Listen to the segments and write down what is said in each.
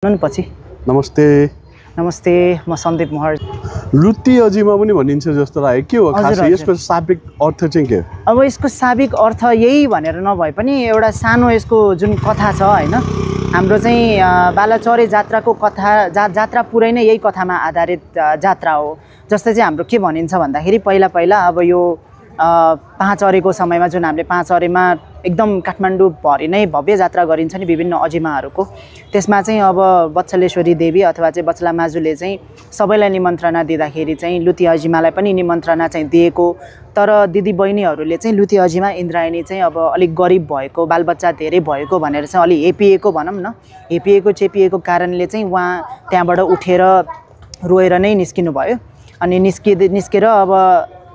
पछि नमस्ते। नमस्ते, म सन्दीप महर। लुती अजिमा पनि भनिन्छ जस्तो लाग्यो, के हो खास यसको शाब्दिक अर्थ चाहिँ के? अब यसको शाब्दिक अर्थ यही भनेर नभए पनि एउटा सानो यसको जुन कथा छ हैन, हाम्रो चाहिँ बालाचरे जात्राको कथा जात्रा पुरै नै यही कथामा आधारित जात्रा हो। जस्तै चाहिँ हाम्रो के भनिन्छ भन्दाखेरि पहिला अब यो 5 अरेको समयमा जुन हामीले 5 अरेमा एकदम काठमाडौँ भरि नै भव्य जात्रा गरिन्छ नि विभिन्न अजिमाहरूको, त्यसमा चाहिँ अब बत्सलेश्वरी देवी अथवा चाहिँ बच्ला माजुले चाहिँ सबैलाई निमन्त्रणा दिँदाखेरि चाहिँ लुती अजिमालाई पनि निमन्त्रणा चाहिँ दिएको। तर दिदी बहिनीहरूले चाहिँ लुती अजिमा इन्द्रायणी चाहिँ अब अलिक गरिब भएको, बालबच्चा धेरै भएको भनेर चाहिँ अलि हेपिएको भनौँ न, चेपिएको कारणले चाहिँ उहाँ त्यहाँबाट उठेर रोएर नै निस्किनु भयो। अनि निस्केर अब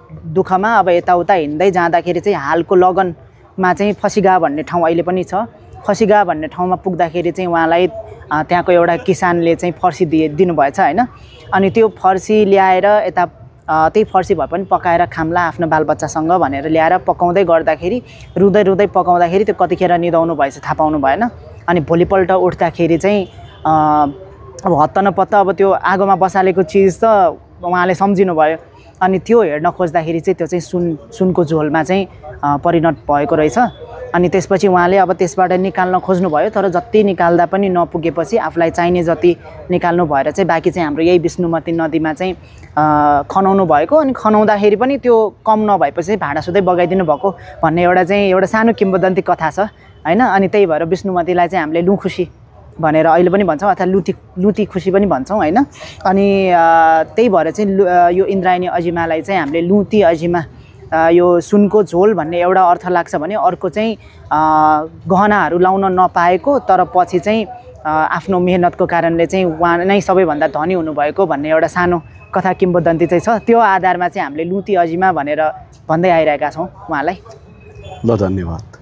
दुःखमा अब यताउता हिँड्दै जाँदाखेरि चाहिँ हालको लगनमा चाहिँ फसिगा भन्ने ठाउँ अहिले पनि छ। फसिगा भन्ने ठाउँमा पुग्दाखेरि चाहिँ उहाँलाई त्यहाँको एउटा किसानले चाहिँ फर्सी दिनुभएछ हैन। अनि त्यो फर्सी ल्याएर यता त्यही फर्सी भए पनि पकाएर खाम्ला आफ्नो बालबच्चासँग भनेर ल्याएर पकाउँदै गर्दाखेरि रुँदै पकाउँदाखेरि त्यो कतिखेर निदाउनु भएछ थाहा पाउनु भएन। अनि भोलिपल्ट उठ्दाखेरि चाहिँ अब हत्त नपत्त अब त्यो आगोमा बसालेको चिज त उहाँले सम्झिनु भयो। अनि त्यो हेर्न खोज्दाखेरि चाहिँ त्यो चाहिँ सुनको झोलमा चाहिँ परिणत भएको रहेछ। अनि त्यसपछि उहाँले अब त्यसबाट निकाल्न खोज्नुभयो, तर जति निकाल्दा पनि नपुगेपछि आफूलाई चाहिने जति निकाल्नु भएर चाहिँ बाँकी चाहिँ हाम्रो यही विष्णुमती नदीमा चाहिँ खनाउनु भएको। अनि खनाउँदाखेरि पनि त्यो कम नभएपछि भाँडा सुधै बगाइदिनु भएको भन्ने एउटा सानो किम्वदन्ती कथा छ हैन। अनि त्यही भएर विष्णुमतीलाई चाहिँ हामीले लुखुसी भनेर अहिले पनि भन्छौँ अथवा लुती खुसी पनि भन्छौँ हैन। अनि त्यही भएर चाहिँ यो इन्द्रायणी अजिमालाई चाहिँ हामीले लुती अजिमा यो सुनको झोल भन्ने एउटा अर्थ लाग्छ भने अर्को चाहिँ गहनाहरू लाउन नपाएको तर पछि चाहिँ आफ्नो मेहनतको कारणले चाहिँ उहाँ नै सबैभन्दा धनी हुनुभएको भन्ने एउटा सानो कथा किम्वदन्ती चाहिँ छ। त्यो आधारमा चाहिँ हामीले लुती अजिमा भनेर भन्दै आइरहेका छौँ उहाँलाई। ल, धन्यवाद।